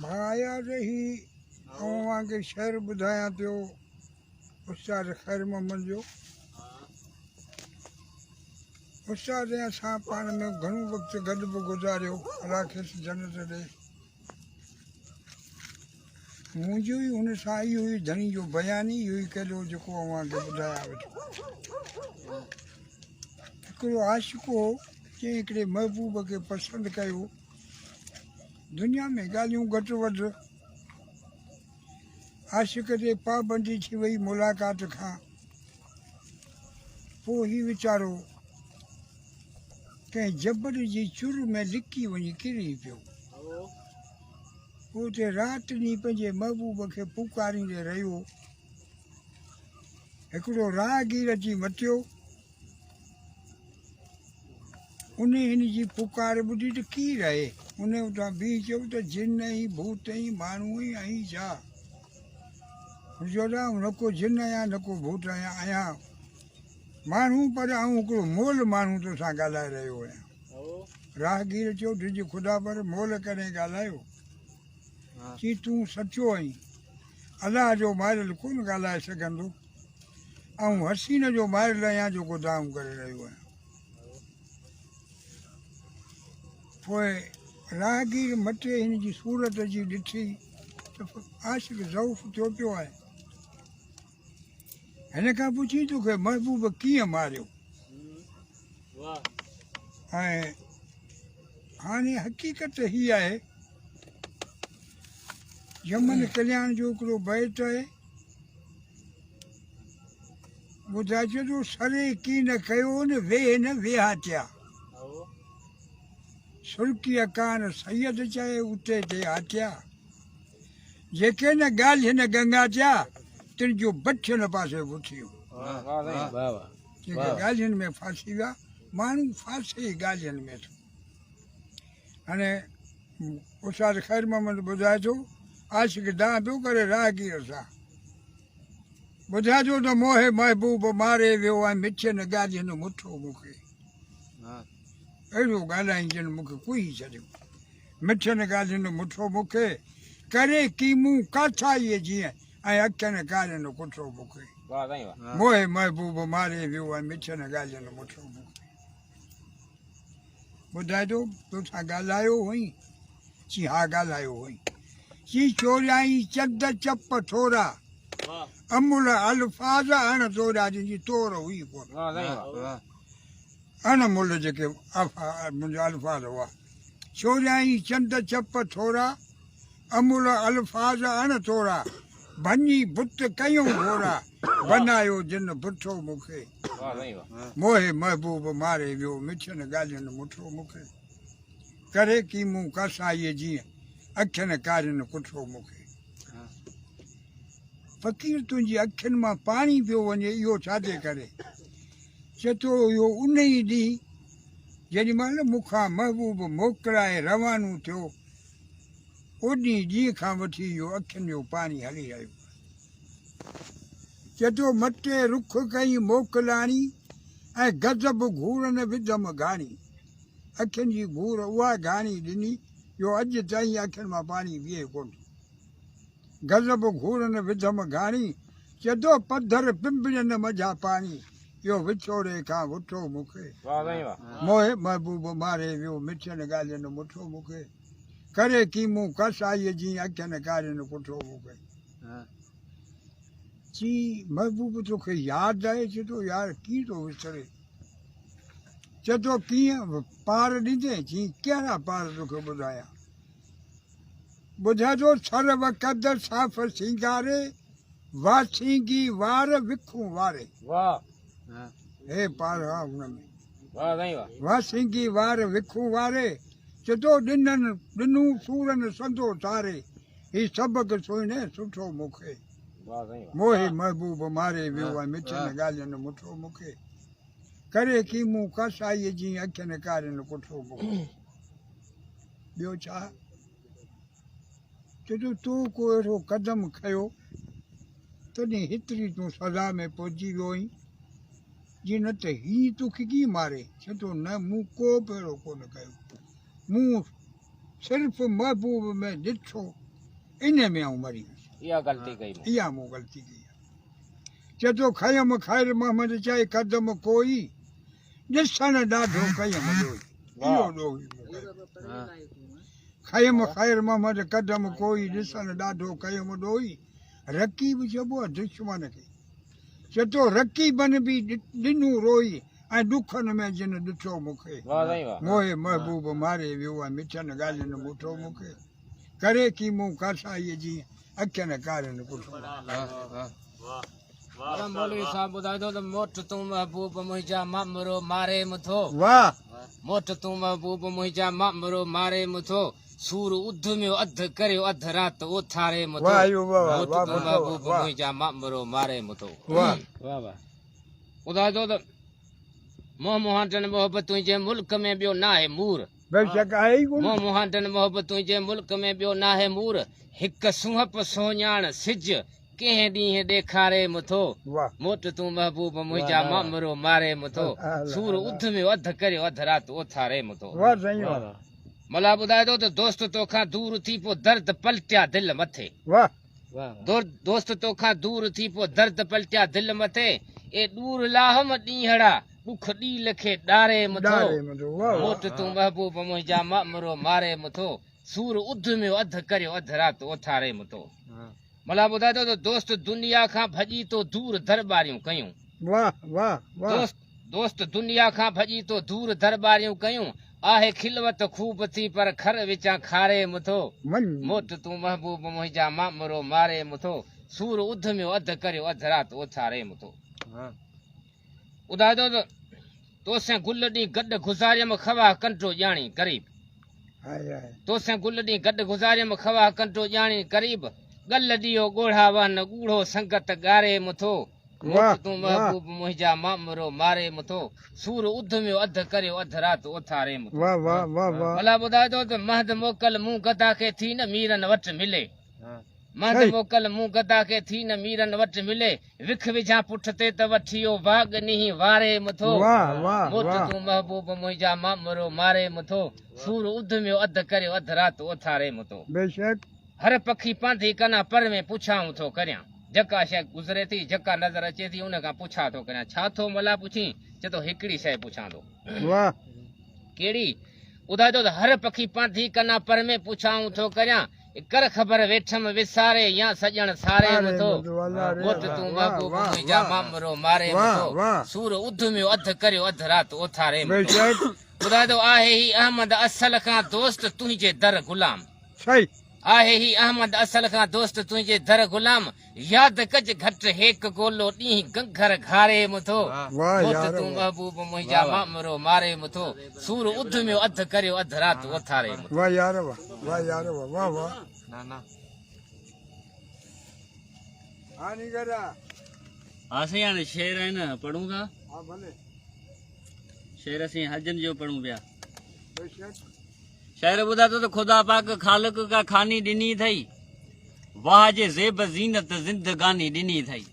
ڀاء اياز هي آئون اوهان کي شعر ٻڌايان پيو استاد خير محمد جو. استاد ۽ اسان پاڻ ۾ گهڻو وقت گڏ به گذاريو. الله کيس جنت ڏي. منهنجو ئي هن سان اهو ئي ڌڻي جو بيان ئي اهو ئي ڪيو جيڪو اوهان کي ٻڌايان ويٺو. هڪڙو عاشق هو جنهن هڪڙي محبوب کي پسند ڪيو. دنيا ۾ ڳالهيون گهٽ وڌ. عاشق تي پابندي ٿي وئي ملاقات کان. پوء هي ويچارو ڪنهن جبل جي چر ۾ لڪي وڃي ڪري پيو. پوء اتي رات ڏينهن پنهنجي محبوب کي پڪاريندي رهيو. هڪڙو راهگير اچي مٽيو. انهي هن جي پڪار ٻڌي ته ڪير آهي؟ انهي اتان بيهي چيو ته جن ۽ ڀوت ۽ ماڻهو ۽ آهين ڇا؟ هن چيو ته آئون نه ڪو جن آهيان نه ڪو ڀوت آهيان، آهيان ماڻهو پر آئون هڪڙو مئل ماڻهو توسان ڳالهائي رهيو آهيان. راهگير چيو ڊڄ خدا پر مئل ڪڏهن ڳالهايو؟ چي تون سچو آهين، الله جو ماريل ڪونه ڳالهائي سگهندو. آئون حسين جو ماريل آهيان جيڪو دانهون ڪري رهيو آهيان. پوء راهگير مٽي هن جي صورت جي ڏٺي ته عاشق ضعف ٿيو پيو آهي. هن کان پڇي توکي محبوب ڪيئن ماريو؟ ۽ هاڻي حقيقت هي آهي يمن ڪلياڻ جو هڪڙو بيت آهي. ٻڌائي چئي ٿو، سري ڪي نه ڪيو نه ويهه نه ويهاتيا. سرڪيء ڪان سيد چئي اتي تي آتيا. جيڪي نه ڳالهه نه ڳڱاتيا، تن جون بٺين پاسي بٺيون. جيڪي ڳالهين ۾ ڦاسي ويا، ماڻهو ڦاسي ئي ڳالهين ۾ ٿو. هاڻي استاد خير محمد ٻڌائي ٿو، عاشق دانهن پيو ڪري راهگير سان. ٻڌائي ٿو ته موهي محبوب ماري ويو ۽ مٺين ڳالهين مٺو مون کي. اهڙو ڳالهائين جن مون کي ڪوهي ڇڏيو. مٺين ڳالهين مٺو مون کي، ڪري ڪيمون ڪاٺائيء جيئن ۽ اکين ڪارين ڪٺو مون کي. موهي محبوب ماري ويو ۽ مٺين ڳالهين مٺو مون کي. ٻڌائي ٿو توسان ڳالهايو هئين؟ چي ها ڳالهايو هئين. چي چوريائين چند چپ ٿورا، املهه الفاظ اڻ توريا جن جي تور هئي ڪونه. اڻ ملهه جيڪي منهنجا الفاظ هئا. چوريائين چند چپ ٿورا، املهه الفاظ اڻ تورا، ڀڃي بت ڪيئون گهورا، بنايو جن بٺو مون کي. موهي محبوب ماري ويو، مٺين ڳالهين مٺو مون کي. ڪري ڪيمون ڪاسائيء جيئن، اکين ڪارين ڪٺو مون کي. فقير تنهنجي اکين مان پاڻي پيو وڃي، اهو ڇا جي ڪري؟ چئي ٿو اهو انهيء ڏينهن جيڏي مهل مون کان محبوب موڪلائي روانو ٿيو، اوڏي ڏينهن کان وٺي اهو اکين جو پاڻي هلي رهيو آهي. چئي ٿو مٽي رخ ڪئين موڪلاڻي ۽ غضب گهور نه وڌم گهاڻي. اکين جي گهور اها گهاڻي ڏني جو اڄ تائين اکين مان پاڻي بيهي ڪونه ٿو. غضب گهور نه وڌم گهاڻي، چئي ٿو پڌر پنبڻين منجهان پاڻي، اهو وڇوڙي کان وٺو مون کي. موهي محبوب ماري ويو مٺين ڳالهين مٺو مون کي. ڪري ڪيمون ڪاسائيء جي اکين ڪارين ڪٺو مون کي. چي محبوب توکي ياد آهي؟ چي ٿو يار ڪيئن ٿو وسري. چي ٿو ڪيئن پار ڏيندين؟ چي ڪهڙا پار توکي ٻڌايان. ٻڌائي ٿو سر و قد صاف سينگاري، واسينگي وار وکون واري. هي پار ها ان ۾. واسينگي وار وکون واري، چتو ڏنن ڏنون سورن سندو ساري، هي سبق سهڻي سٺو مون کي. موهي محبوب ماري ويو ۽ مٺين ڳالهين مٺو مون کي. ڪري ڪيمون ڪاسائيء جي اکين ڪارين ڪٺو مون کي. ٻيو ڇا؟ چتو تو ڪو اهڙو قدم کنيو، تڏهن هيتري تون سزا ۾ پهچي ويو آهين. جي نه ته هي توکي ڪيئن ماري؟ چئي ٿو، نه مون ڪو به اهڙو ڪونه ڪيو. مون صرف محبوب ۾ ڏٺو، ان ۾ آئون مري ويس. اها غلطي ڪئي مون. اها مون غلطي ڪئي آهي. چئي ٿو کيم خير محمد چئي قدم ڪوئي، ڏسڻ ڏاڍو ڪيم ڏوهي. اهو ڏوهي مون ڪيو. کيم خير محمد قدم ڪوئي، ڏسڻ ڏاڍو ڪيم ڏوهي. رقيب چئبو آهي دشمن کي. چئي ٿو رقيبن به ڏنو روئي ۽ ڏکن ۾ جن ڏٺو مون کي. موهي محبوب ماري ويو ۽ مٺن ڳالهين مٺو مون کي. ڪري ڪي مون ڪاسائيء جي اکين ڪارين ڪٺو. مولوي صاحب ٻڌائي ٿو ته موٽ تون محبوب منهنجا مامرو ماري مٿو. واھ. موٽ تون محبوب منهنجا مامرو ماري مٿو. سور اڌ ميو اڌ ڪريو اڌ رات اوٿاري مٿو. موٽ تون محبوب منهنجا مامرو ماري مٿو. ٻڌائي ٿو ته منهن مهانڊن محبت تنهنجي ملڪ ۾ ٻيو ناهي مور. بيشڪ آهي ئي ڪونه. منهن مهانڊن محبت تنهنجي ملڪ ۾ ٻيو ناهي مور. هڪ سونهپ سونهڄاڻ سج ڪنهن ڏينهن ڏيکاري مٿو. موٽ تون محبوب منهنجا مامرو ماري مٿو. سور اڌ ميو اڌ ڪريو اڌ رات اوٿاري مٿو. ملا ٻڌائي ٿو ته دوست توکان دور ٿي پو درد پلٽيا دل مٿي. دوست توکان دور ٿي پو درد پلٽيا دل مٿي. اي ڏور لاهم ڏينهڙا ڏک ڏيل کي ڏاري مٿو. موٽ تون محبوب منهنجا مامرو ماري مٿو. سور اڌ ميو اڌ ڪريو اڌ رات اوٿاري مٿو. ملا ٻڌائي ٿو ته دوست دنيا کان ڀڄي تو دور درٻاريون ڪيون. دوست دنيا کان ڀڄي تو دور درٻاريون ڪيون. آهي خلوت خوب ٿي پر کر وچان کاري مٿو. موٽ تون محبوب منهنجا مامرو ماري مٿو. سور اڌ ميو اڌ ڪريو اڌ رات اوٿاري مٿو. ٻڌائي ٿو ته توسين گل ڏينهن گڏ گذاريم خواهه ڪنڊو ڄاڻي قريب. توسين گل ڏينهن گڏ گذاريم خواهه ڪنڊو ڄاڻي قريب. ڳل ڏيئو ڳوڙها وهن ڳوڙهو سنگت ڳاري مٿو. موٽ تون محبوب منهنجا مامرو ماري مٿو. سور اڌ ميو اڌ ڪريو اڌ رات اوٿاري مٿو. ملا ٻڌائي ٿو ته مهند موڪل مون گدا کي ٿي نه ميرن وٽ ملي. مهند موڪل مون گدا کي ٿي نه ميرن وٽ ملي. وک وجهان پٺ تي ته وٺيو واڳ نيهي واري مٿو. موٽ تون محبوب منهنجا مامرو ماري مٿو. سور اڌ ميو اڌ ڪريو اڌ رات اوٿاري مٿو. هر پکي پانڌي ڪنا پر ۾ پڇائون ٿو ڪريان. جيڪا شيء گذري ٿي، جيڪا نظر اچي ٿي، ان کان پڇا ٿو ڪريان. ڇا ٿو ملا پڇين؟ چئي ٿو هڪڙي شيء پڇان ٿو. ڪهڙي؟ ٻڌائي ٿو ته هر پکي پانڌي ڪنا پر ۾ پڇائون ٿو ڪريان. ڪر خبر ويٺم وساري يا سڄڻ ساري مٿو. موٽ تون محبوب منهنجا مامرو ماري مٿو. سور اڌ ميو اڌ ڪريو اڌ رات اوٿاري مٿو. ٻڌائي ٿو آهي هي احمد اصل کان دوست تنهنجي در غلام. آهي هي احمد اصل کان دوست تنهنجي در غلام. ياد ڪج گهٽ هيڪ گولو ڏينهن گنگهر گهاري مٿو. موٽ تون محبوب منهنجا مامرو ماري مٿو. سور اڌ ميو اڌ ڪريو اڌ رات اوٿاري مٿو. واه يار واه واه يار واه واه واه. ها نينگر آ. ها سائين هاڻي شعر آهن پڙهون ٿا. ها ڀلي. شعر اسين حجن جو پڙهون پيا. بيشڪ. شاعر ٻڌائي ٿو ته خدا پاڪ خالق ڪا خاني ڏني اٿئي، واهه جي زيب زينت زندگاني ڏني اٿئي.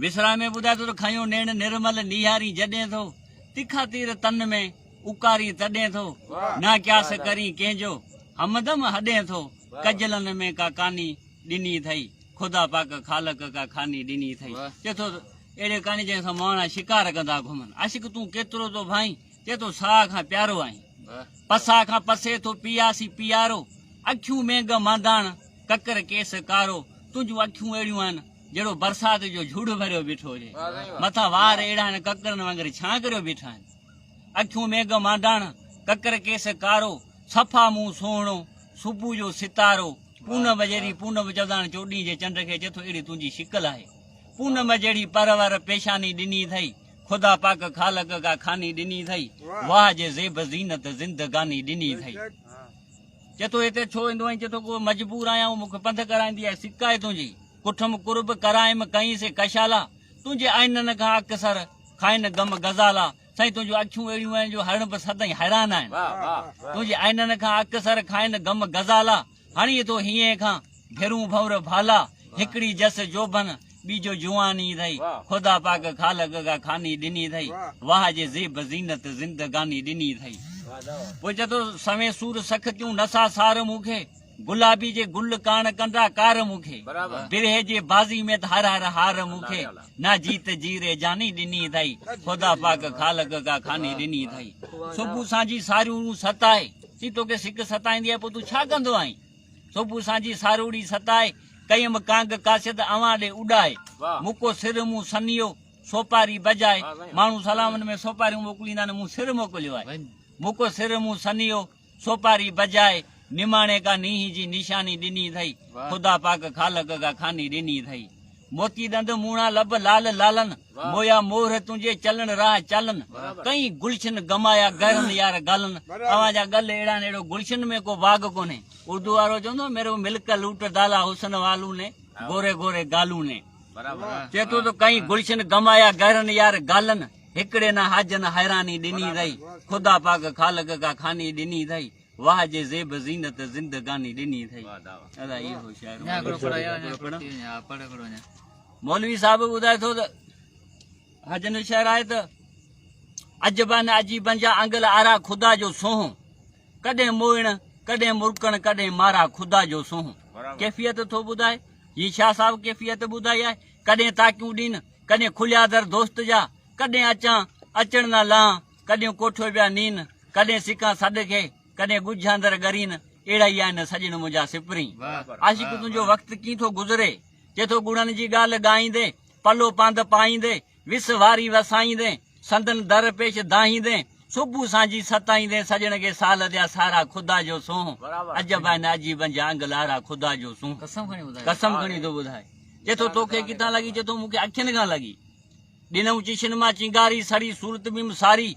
وسرا ۾ ٻڌائي ٿو ته کنيو نيڻ نرمل نيهارين جڏهن ٿو، تکا تير تن ۾ اڪارين تڏهن ٿو، نه قياس ڪرين ڪنهن جو همدم هڏين ٿو، ڪجلن ۾ ڪا ڪاني ڏني اٿئي، خدا پاڪ خالق ڪا خاني ڏني اٿئي. چئي ٿو ته اهڙي ڪاني جنهن سان مهاڻا شڪار ڪندا گهمن. عاشق تون ڪيترو ٿو ڀائين، چئي ٿو ساهه کان پيارو آهين. پساهه کان پسي ٿو پياسي پيارو. اکيون مينگهه مانڌاڻ، ڪڪر ڪيس ڪارو. تنهنجون اکيون اهڙيون آهن، جهڙو برسات جو جهڙ ڀريو بيٺو هجي. مٿان وار اهڙا آهن، ڪڪرن وانگر ڇانء ڪريو بيٺا آهن. اکيون مينگهه مانڌاڻ، ڪڪر ڪيس ڪارو. صفا منهن سهڻو، صبح جو ستارو. پونم جهڙي پونم چوندا آهن چوڏهين جي چنڊ کي، چئي ٿو اهڙي تنهنجي شڪل آهي. پونم جهڙي پرور پيشاني ڏني اٿئي. خدا پاڪ خالق ڪا خاني ڏني اٿئي، واهه جي زيب زينت زندگاني ڏني اٿئي. چئي ٿو هتي ڇو ايندو آهين؟ چئي ٿو ڪو مجبور آهيان، هو مون کي پنڌ ڪرائيندي آهي، سڪ آهي تنهنجي، ڪٺم قرب ڪرائيم ڪئين سي ڪشالا، تنهنجي آئينن کان اڪثر کائن غم غزالا، سائين تنهنجون اکيون اهڙيون آهن جو هرڻ به سدائين حيران آهن، تنهنجي آئينن کان اڪثر کائن غم غزالا، هڻي ٿو هينئين کان ڀيرون ڀنور ڀالا، هڪڙي جس جوڀن، ٻي جو جواني اٿئي، خدا پاڪ خالق ڪا خاني ڏني اٿئي، واهه جي زيب زينت زندگاني ڏني اٿئي. پوء چئي ٿو سوين سور سختيون نسا سار مون کي، گلابي جي گل ڪاڻ ڪنڊا ڪار مون کي، برهه جي بازي ۾ ته هر هر هار مون کي، نا جيت جيري جاني ڏني اٿئي، خدا پاڪ خالق ڪا خاني ڏني اٿئي. صبح سانجهي ساريون رون ستائي، چي توکي سڪ ستائيندي آهي پوء تون ڇا ڪندو آهين؟ صبح سانجهي ساروڙي ستائي، ڪيم ڪانگ قاصد اوهان ڏي اڏائي، مون ڪو سر مون سنيو، سوپاري بجاء، ماڻهو سلامن ۾ سوپاريون موڪليندا آهن، مون سر موڪليو آهي. مون ڪو سر مون سنيو، سوپاري بجاء، نماڻي ڪا نينهن جي نشاني ڏني اٿئي، خدا پاڪ خالق ڪا خاني ڏني اٿئي. موتي ڏند مونڻا لب لال لالن، مويا مور تنهنجي چلڻ راهه چالن، ڪئين گلشن گمايا گهرن يار گالن، اوهان جا ڳل اهڙا آهن اهڙو گلشن ۾ ڪو باغ ڪونهي. اردو وارو چوندو هو، ميرو ملڪ لوٽ ڊالا حسن والون ني، گوري گوري گالون ني. چئي ٿو ته ڪئين گلشن گمايا گهرن يار گالن، هڪڙي نه حاجن حيراني ڏني اٿئي، خدا پاڪ خالق ڪا خاني ڏني اٿئي، واهه جي زيب زينت زندگاني ڏني اٿئي. ادا اهو شاعر مولوي صاحب ٻڌائي ٿو ته حاجن جو شعر آهي ته عجبن عجيبن جا انگل آرا خدا جو سونهن، ڪڏهن موئڻ، ڪڏهن مرڪڻ، ڪڏهن مارا خدا جو سونهن. ڪيفيت ٿو ٻڌائي. جيئن شاهه صاحب ڪيفيت ٻڌائي آهي، ڪڏهن تاڪيون ڏين، ڪڏهن کليا در دوست جا، ڪڏهن اچان، اچڻ نه لهان، ڪڏهن ڪوٺيو پيا نين، ڪڏهن سڪان سڏ کي، ڪڏهن ڳجهه اندر ڳرين، اهڙا ئي آهن سڄڻ منهنجا سپرين. عاشق تنهنجو وقت ڪيئن ٿو گذري، چئي ٿو ڳڻن جي ڳالهه ڳائيندي، پلو پاند پائيندي، وس واري وسائيندين، سندن در پيش دانهيندين، صبح سانجهي ستائيندين، سڄڻ کي سال ديا سارا خدا جو سونهن، عجب آهن عجيبن جا انگ لارا خدا جو سونهن. قسم کڻي ٿو ٻڌائي. چئي ٿو توکي ڪٿان لڳي؟ چئي ٿو مون کي اکين کان لڳي. ڏنئون چشن مان چنگاري، سڙي صورت بيم ساري،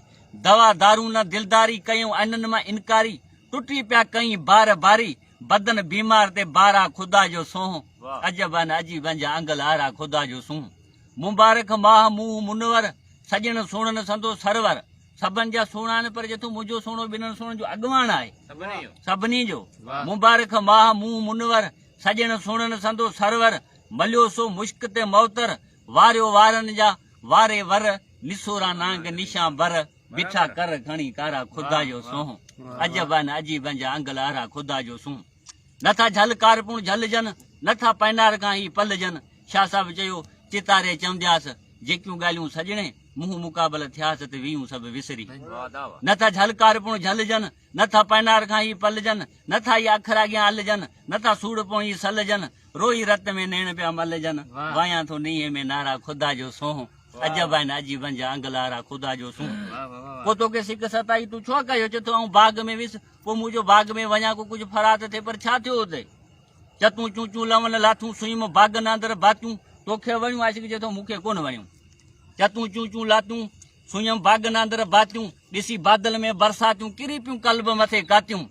دوا دارون نه دلداري، ڪيئون عينن مان انڪاري، ٽٽي پيا ڪئين بار باري، بدن بيمار تي بارا خدا جو سونهن، عجب آهن عجيبن جا انگ لارا خدا جو سونهن. مبارڪ ماهه منهن منور، سڄڻ سهڻن سندو سرور. سڀن جا سهڻا آهن پر جيٿو منهنجو سهڻو ٻنهن سهڻن جو اڳواڻ آهي. سڀني جو. مبارڪ ماهه منهن منور، سڄڻ سهڻن سندو سرور. مليو سو مشڪ تي معتر، واريو وارن جا واري ور. نسورا نانگ نشان بر، بيٺا ڪر کڻي ڪارا خدا جو سونهن. عجب آهن عجيبن جا انگ لارا خدا جو سونهن. نٿا جهل ڪارپڻ جهلجن، نٿا پئنار کان هي پلجن. شاهه صاحب چيو، چتاري چوندياس، جيڪيون ڳالهيون سڄڻي، منهن مقابل ٿياس ته ويون سڀ وسري. نٿا جهل ڪارپڻ جهلجن، نٿا پئنار کان هي پلجن، نٿا هي اکر اڳيان الجن، نٿا سوڙ پوڻ هي سلجن، روئي رت ۾ نيڻ پيا ملجن، وايان ٿو نينهن ۾ نعرا خدا جو سونهن. عجب آهن عجيبن جا انگ لارا خدا جو سونهن. پوء توکي سڪ ستائي تون ڇو ڪيو؟ چي ٿو آئون باغ ۾ ويس، پوء مون چيو باغ ۾ وڃان ڪو ڪجهه فرحت ٿئي پر ڇا ٿيو اتي؟ چتون چونچون لون لاٿون سوئيم باغن اندر باتيون توکي وڻيون؟ عاشق چئي ٿو مون کي ڪونه وڻيون. چتون چونچون لاتيون سوئيم باغن اندر باتيون ڏسي بادل ۾ برساتيون ڪري پيون قلب مٿي ڪاتيون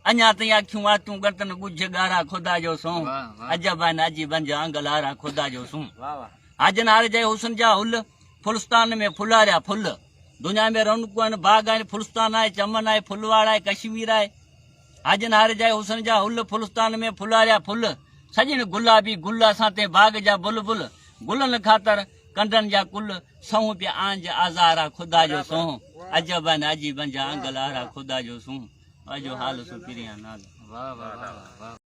اڃا تائين اکيون آتيون ڳٽن ڳجهه ڳارا خدا جو سونهن عجب آهن عجيبن جا انگ لارا خدا جو سونهن حاجن هار جي حسن جا هل ڦلستان ۾ ڦلاريا ڦل دنيا ۾ رونقون آهن، باغ آهن، ڦلستان آهي، چمن آهي، ڦلواڙ آهي، ڪشمير آهي. حاجن هار جائي حسن جا هل، ڦلستان ۾ ڦلاريا ڦل. سڄڻ گلابي گل، اسان تي باغ جا بلبل. گلن خاطر ڪنڊن جا ڪل، سهون پيا آنج آزارا خدا جو سونهن. عجب آهن عجيبن جا انگ لارا خدا جو سونهن. اجو حال سو پريان نال. واھ واھ واھ واھ.